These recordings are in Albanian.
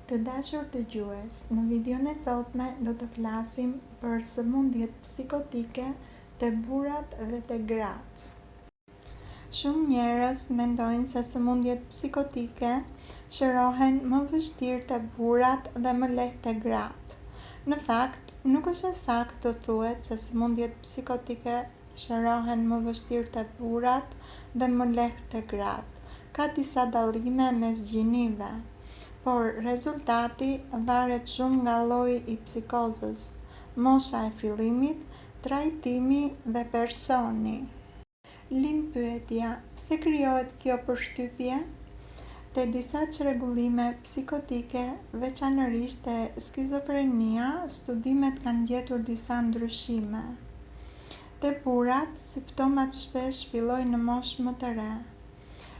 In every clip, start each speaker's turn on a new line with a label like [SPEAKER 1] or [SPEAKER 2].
[SPEAKER 1] Të dashur dëgjues, në videon e sotme do të flasim për sëmundjet psikotike te burrat dhe te gratë. Shumë njerëz mendojnë se sëmundjet psikotike shërohen më vështirë te burrat dhe më lehtë te gratë. Në fakt, nuk është e saktë të thuhet se sëmundjet psikotike shërohen më vështirë te burrat dhe më lehtë te gratë. Ka disa dallime mes gjinive, por rezultati varet shumë nga lloji i psikozës, mosha e fillimit, trajtimi dhe personi. Lind pyetja, pse krijohet kjo përshtypje? Te disa çrregullime psikotike, veçanërisht te skizofrenia, studimet kanë gjetur disa ndryshime. Te burrat, simptomat shpesh fillojnë në moshë më të re.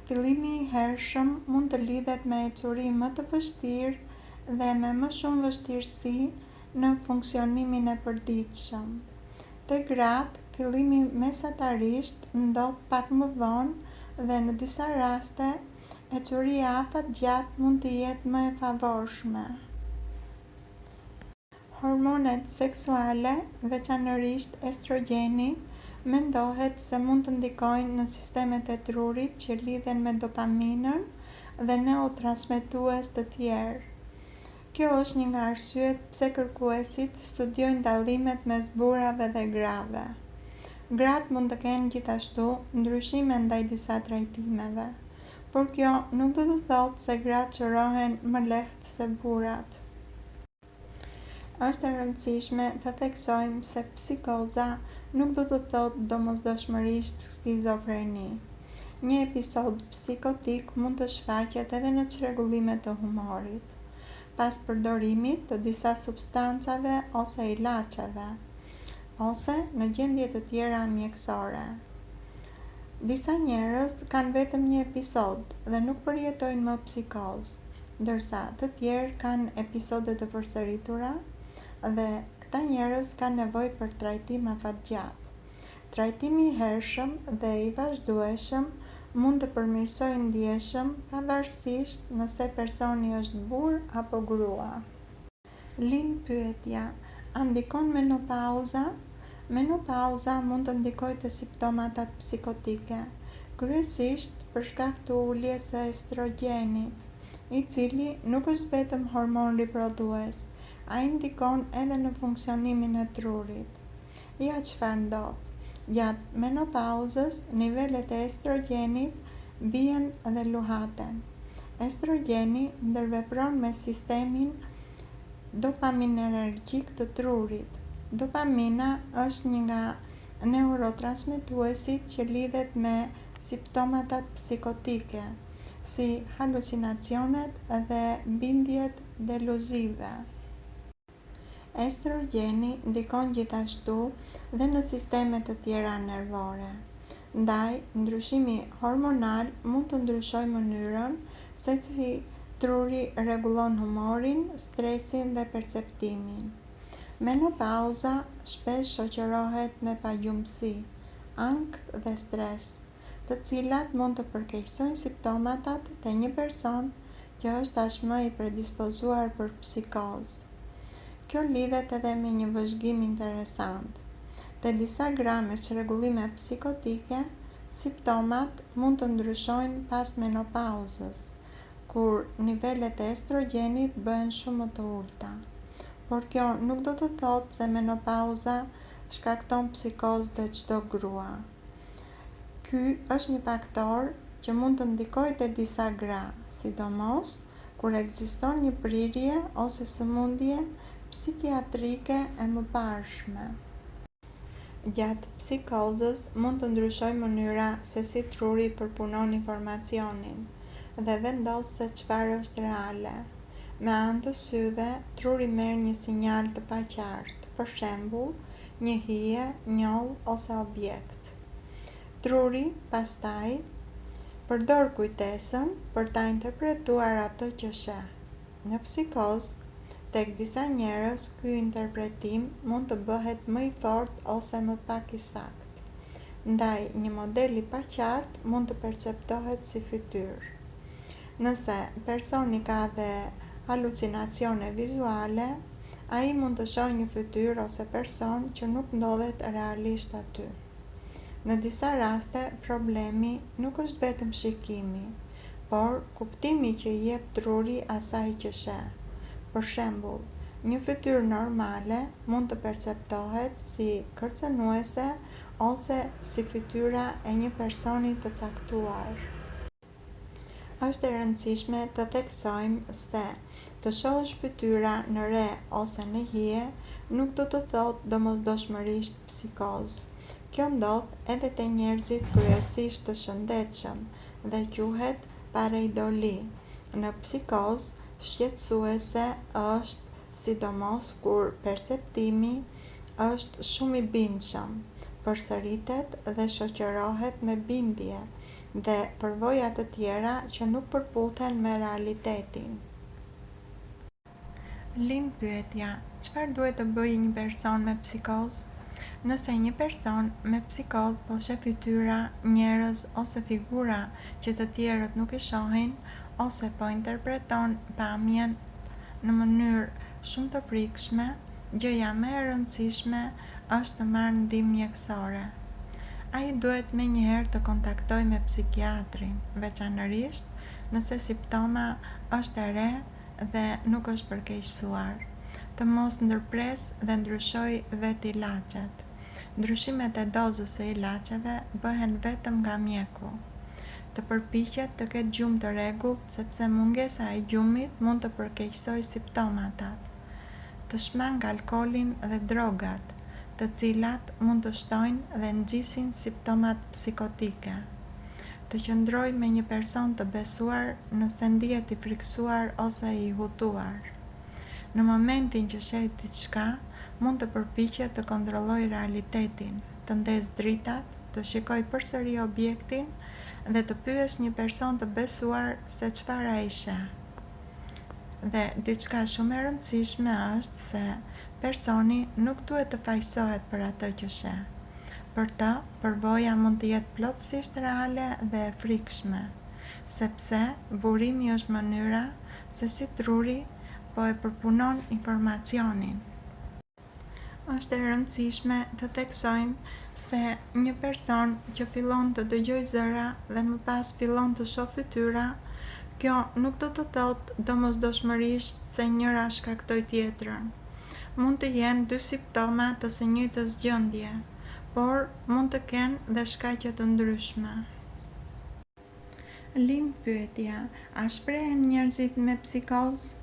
[SPEAKER 1] Fillimi i hershëm mund të lidhet me ecuri më të vështirë dhe me më shumë vështirësi në funksionimin e përditshëm. Te gratë, fillimi mesatarisht ndodh pak më vonë dhe në disa raste, ecuria afatgjatë mund të jetë më e favorshme. Hormonet seksuale, veçanërisht estrogjeni, mendohet se mund të ndikojnë në sistemet e trurit që lidhen me dopaminën dhe neurotransmetues të tjerë. Kjo është një nga arsyet pse kërkuesit studiojnë dallimet mes burrave dhe grave. Gratë mund të kenë gjithashtu ndryshime ndaj disa trajtimeve, por kjo nuk do të thotë se gratë shërohen më lehtë se burrat. Është e rëndësishme të theksojmë se psikoza nuk do të thotë domosdoshmërisht skizofreni. Një episod psikotik mund të shfaqet edhe në çrregullime të humorit, pas përdorimit të disa substancave ose ilaçeve, ose në gjendje të tjera mjekësore. Disa njerëz kanë vetëm një episod dhe nuk përjetojnë më psikozë. Ndërsa të tjerë kanë episode të përsëritura dhe këta njerëz kanë nevojë për trajtim afatgjatë. Trajtimi i hershëm dhe i vazhdueshëm mund të përmirësojë ndjeshëm pavarësisht nëse personi është burrë apo grua. Lind pyetja, a ndikon menopauza? Menopauza mund të ndikojë te simptomatat psikotike, kryesisht për shkak të uljes së estrogjenit, i cili nuk është vetëm hormon riprodhues, ai ndikon edhe në funksionimin e trurit. Ja çfarë ndodh, gjatë menopauzës nivelet e estrogjenit bien dhe luhaten. Estrogjeni ndërvepron me sistemin dopaminergjik të trurit. Dopamina është një nga neurotransmetuesit që lidhet me simptomatat psikotike, si halucinacionet dhe bindjet deluzive. Estrogjeni ndikon gjithashtu dhe në sisteme të tjera nervore. Ndaj, ndryshimi hormonal mund të ndryshojë mënyrën se si truri rregullon humorin, stresin dhe perceptimin. Menopauza shpesh shoqërohet me pagjumësi, ankth dhe stres, të cilat mund të përkeqësojnë simptomatat te një person që është tashmë i predispozuar për psikozë. Kjo lidhet edhe me një vëzhgim interesant. Te disa gra me çrregullime psikotike, simptomat mund të ndryshojnë pas menopauzës, kur nivelet e estrogjenit bëhen shumë më të ulëta. Por kjo nuk do të thotë se menopauza shkakton psikozë te çdo grua. Ky është një faktor që mund të ndikojë te disa gra, sidomos kur ekziston një prirje ose sëmundje psikiatrike e mëparshme. Gjatë psikozës mund të ndryshojë mënyra se si truri përpunon informacionin dhe vendos se çfarë është reale. Me anë të syve, truri merr një sinjal të paqartë, për shembull, një hije, njollë ose objekt. Truri, pastaj, përdor kujtesën për ta interpretuar atë që sheh. Në psikozë, tek disa njerëz ky interpretim mund të bëhet më i fortë ose më pak i saktë. Ndaj, një model i paqartë mund të perceptohet si fytyrë. Nëse personi ka dhe Halucinacione vizuale, ai mund të shohë një fytyrë ose person që nuk ndodhet realisht aty. Në disa raste, problemi nuk është vetëm shikimi, por kuptimi që i jep truri asaj që sheh. Për shembull, një fytyrë normale mund të perceptohet si kërcënuese ose si fytyra e një personi të caktuar. Është e rëndësishme të theksojmë se të shohësh fytyra në re ose në hije nuk do të thotë domosdoshmërisht psikozë. Kjo ndodh edhe te njerëzit kryesisht të shëndetshëm dhe quhet pareidoli. Në psikozë, shqetësuese është sidomos kur perceptimi është shumë i bindshëm, përsëritet dhe shoqërohet me bindje dhe përvoja të tjera që nuk përputhen me realitetin. Lind pyetja, çfarë duhet të bëjë një person me psikozë? Nëse një person me psikozë po sheh fytyra, njerëz ose figura që të tjerët nuk i shohin ose po interpreton pamjen në mënyrë shumë të frikshme, gjëja më e rëndësishme është të marrë ndihmë mjekësore. Ai duhet menjëherë të kontaktojë me psikiatrin, veçanërisht nëse simptoma është e re dhe nuk është përkeqësuar. Të mos ndërpresë dhe ndryshojë vetë ilaçet. Ndryshimet e dozës së ilaçeve bëhen vetëm nga mjeku. Të përpiqet të ketë gjumë të rregullt sepse mungesa e gjumit mund të përkeqësojë simptomatat. Të shmangë alkoolin dhe drogat, të cilat mund të shtojnë dhe nxisin simptomat psikotike. Të qëndrojë me një person të besuar nëse ndihet i frikësuar ose i hutuar. Në momentin që sheh diçka, mund të përpiqet të kontrollojë realitetin, të ndezë dritat, të shikojë përsëri objektin dhe të pyesë një person të besuar se çfarë ai sheh. Dhe diçka shumë e rëndësishme është se personi nuk duhet të fajësohet për atë që sheh. Për të, përvoja mund të jetë plotësisht reale dhe e frikshme, sepse burimi është mënyra se si truri po e përpunon informacionin. Është e rëndësishme të theksojmë se një person që fillon të dëgjojë zëra dhe më pas fillon të shohë fytyra, kjo nuk do të thotë domosdoshmërisht se njëra shkaktoi tjetrën. Mund të jenë dy simptoma të së njëjtës gjendje, por mund të kenë dhe shkaqe të ndryshme. Lind pyetja, a shprehen njerëzit me psikozë?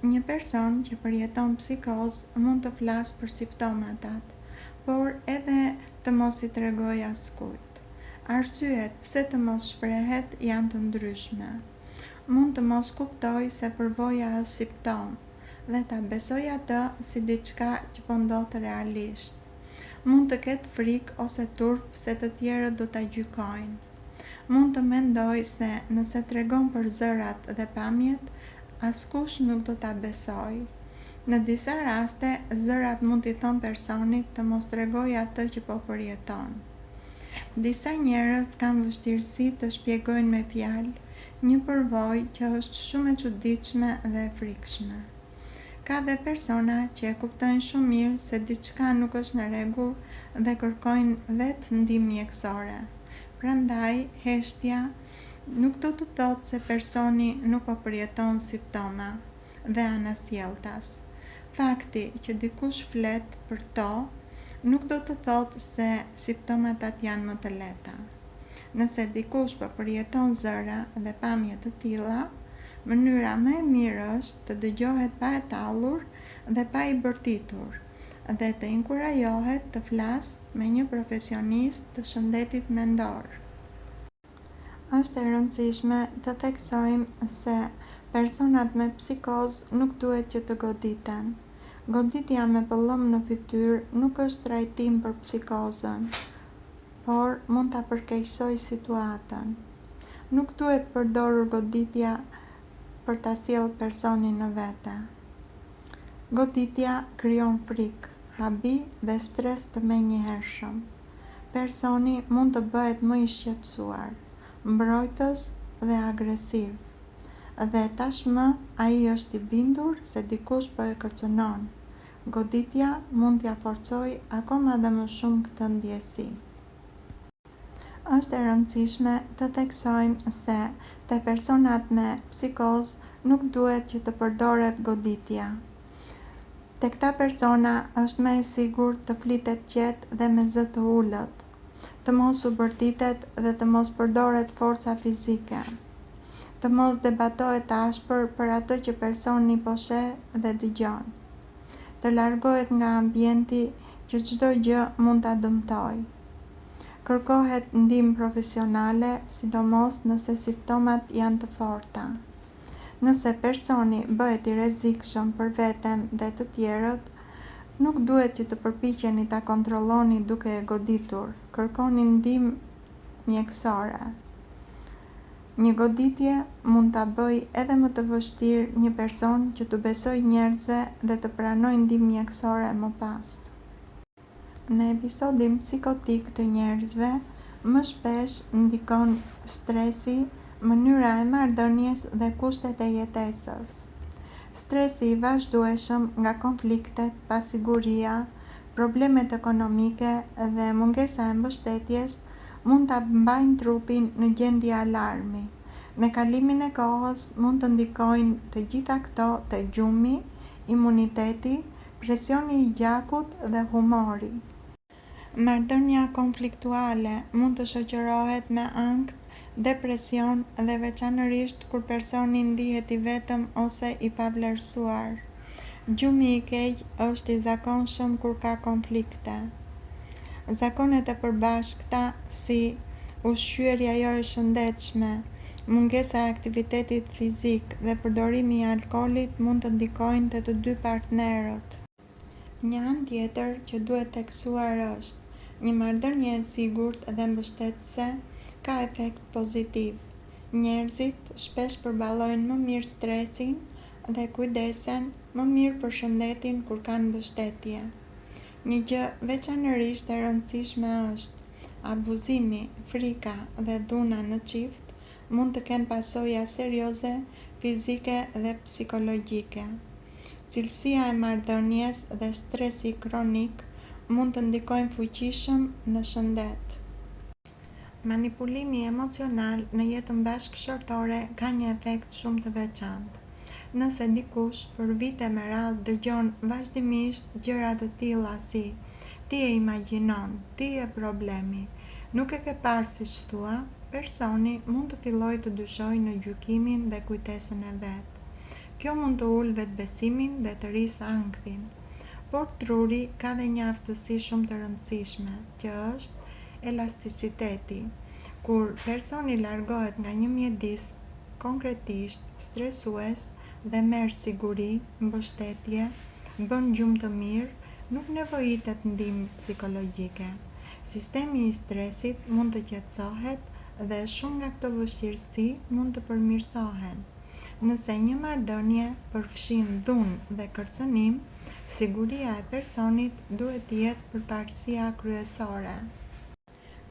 [SPEAKER 1] Një person që përjeton psikozë mund të flasë për simptomatat, por edhe të mos i tregojë askujt. Arsyet pse të mos shprehet janë të ndryshme. Mund të mos kuptojë se përvoja është simptomë dhe ta besojë atë si diçka që po ndodh realisht. Mund të ketë frikë ose turp se të tjerët do ta gjykojnë. Mund të mendojë se nëse tregon për zërat dhe pamjet, askush nuk do ta besojë. Në disa raste, zërat mund t'i thonë personit të mos tregojë atë që po përjeton. Disa njerëz kanë vështirësi të shpjegojnë me fjalë një përvojë që është shumë e çuditshme dhe e frikshme. Ka dhe persona që e kuptojnë shumë mirë se diçka nuk është në rregull dhe kërkojnë vetë ndihmë mjekësore. Prandaj, heshtja nuk do të thotë se personi nuk po përjeton simptoma dhe anasjelltas. Fakti që dikush flet për to nuk do të thotë se simptomatat janë më të lehta. Nëse dikush po përjeton zëra dhe pamje të tilla, mënyra më e mirë është të dëgjohet pa e tallur dhe pa i bërtitur dhe të inkurajohet të flasë me një profesionist të shëndetit mendor. Është e rëndësishme të theksojmë se personat me psikozë nuk duhet që të goditen. Goditja me pëllëmbë në fytyrë nuk është trajtim për psikozën, por mund ta përkeqësojë situatën. Nuk duhet përdorur goditja për ta sjellë personin në vete. Goditja krijon frikë, habi dhe stres të menjëhershëm. Personi mund të bëhet më i shqetësuar, mbrojtës dhe agresiv. Dhe tashmë ai është i bindur se dikush po e kërcënon. Goditja mund t'ia forcojë akoma dhe më shumë këtë ndjesi. Është e rëndësishme të theksojmë se te personat me psikozë nuk duhet që të përdoret goditja. Te këta persona është më e sigurt të flitet qetë dhe me zë të ulët, të mos u bërtitet dhe të mos përdoret forca fizike. Të mos debatohet ashpër për atë që personi po sheh dhe dëgjon. Të largohet nga ambienti që çdo gjë mund ta dëmtojë. Kërkohet ndihmë profesionale, sidomos nëse simptomat janë të forta. Nëse personi bëhet i rrezikshëm për veten dhe të tjerët, nuk duhet që të përpiqeni ta kontrolloni duke e goditur, kërkoni ndihmë mjekësore. Një goditje mund ta bëjë edhe më të vështirë një person që t'u besojë njerëzve dhe të pranojë ndihmë mjekësore më pas. Në episodin psikotik të njerëzve, më shpesh ndikon stresi, mënyra e marrëdhënies dhe kushtet e jetesës. Stresi i vazhdueshëm nga konfliktet, pasiguria, problemet ekonomike dhe mungesa e mbështetjes mund ta mbajnë trupin në gjendje alarmi. Me kalimin e kohës mund të ndikojnë të gjitha këto te gjumi, imuniteti, presioni i gjakut dhe humori. Marrëdhënia konfliktuale mund të shoqërohet me ankth, depresion dhe veçanërisht kur personi ndihet i vetëm ose i pavlerësuar. Gjumi i keq është i zakonshëm kur ka konflikte. Zakonet e përbashkëta si ushqyerja jo e shëndetshme, mungesa e aktivitetit fizik dhe përdorimi i alkoolit mund të ndikojnë te të dy partnerët. Një anë tjetër që duhet theksuar është, një marrëdhënie e sigurt dhe mbështetëse ka efekt pozitiv. Njerëzit shpesh përballojnë më mirë stresin dhe kujdesen më mirë për shëndetin kur kanë mbështetje. Një gjë veçanërisht e rëndësishme është, abuzimi, frika dhe dhuna në çift mund të kenë pasoja serioze fizike dhe psikologjike. Cilësia e marrëdhënies dhe stresi kronik mund të ndikojnë fuqishëm në shëndet. Manipulimi emocional në jetën bashkëshortore ka një efekt shumë të veçantë. Nëse dikush për vite me radhë dëgjon vazhdimisht gjëra të tilla si ti e imagjinon, ti je problemi, nuk e ke parë siç thua, personi mund të fillojë të dyshojë në gjykimin dhe kujtesën e vet. Kjo mund të ulë vetëbesimin dhe të rrisë ankthin. Por truri ka dhe një aftësi shumë të rëndësishme, që është elasticiteti. Kur personi largohet nga një mjedis konkretisht stresues dhe merr siguri, mbështetje, bën gjumë të mirë, nuk nevojitet ndihmë psikologjike. Sistemi i stresit mund të qetësohet dhe shumë nga këto vështirësi mund të përmirësohen. Nëse një marrëdhënie përfshin dhunë dhe kërcënim, siguria e personit duhet të jetë përparësia kryesore.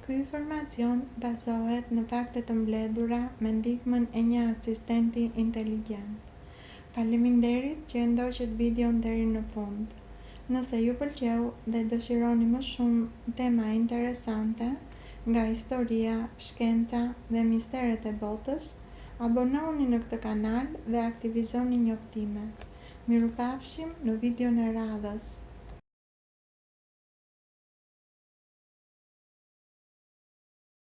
[SPEAKER 1] Ky informacion bazohet në fakte të mbledhura me ndihmën e një asistenti inteligjent. Faleminderit që e ndoqët videon deri në fund. Nëse ju pëlqeu dhe dëshironi më shumë tema interesante nga historia, shkenca dhe misteret e botës, abonohuni në këtë kanal dhe aktivizoni njoftimet. Mirupafshim në videon e radhës.